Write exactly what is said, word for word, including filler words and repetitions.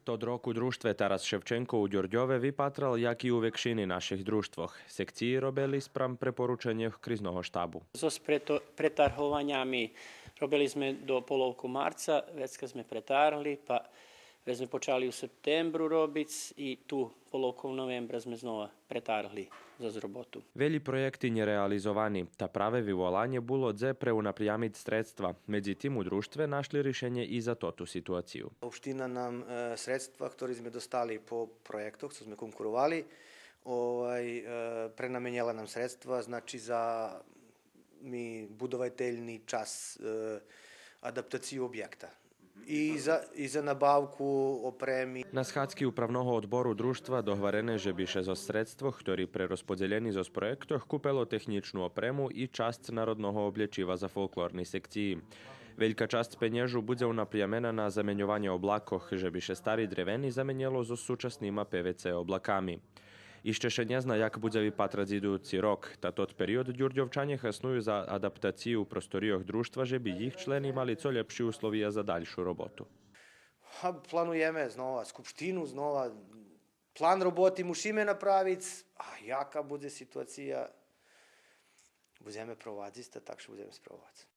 Тот рок у Дружтве Тарас Шевченко у Дюрдьове випатрал, як и у векшини наших дружтвох, секциї робели спрам препорученьох кризного штабу. Зоз прето-, претаргованями робели зме до половку марца, вецка зме претаргли, па вец зме почали у септембру робиц и ту половку новембра зме знова претаргли зоз роботу. Велї проєкти нєреализовани, та праве виволанє було дзе преунапрямиц средства. Медзитим у Дружтве нашли ришенє и за тоту ситуацию. Општина нам, е, средства, хтори зме достали по проєктох, цо зме конкуровали, овай, е, пренаменєла нам средства, значи, за ми будовательни час, е, адаптациї обєкта. И за, и за набавку опреми. На схадзки Управного одбору Дружтва догварене же би ше зоз средствох, хтори прерозподзелєни зоз проєктох, купело технїчну опрему и часц народного облєчива за фолклорни секциї. Велька часц пенєжу будзе унапрямена на заменьованє облакох, же би ше стари древени заменєло зоз сучаснима П В Ц облаками. Ище ше нє зна як будзе випатрац идуци рок, та тот период Дюрдьовчанє хасную за адаптацию просторийох Дружтва, же би їх члени мали цо лєпши условия за дальшу роботу. А, плануєме знова скупштину, знова план роботи мушиме направиц, а яка будзе ситуация, будземе провадзиц, та так ше будземе справовац.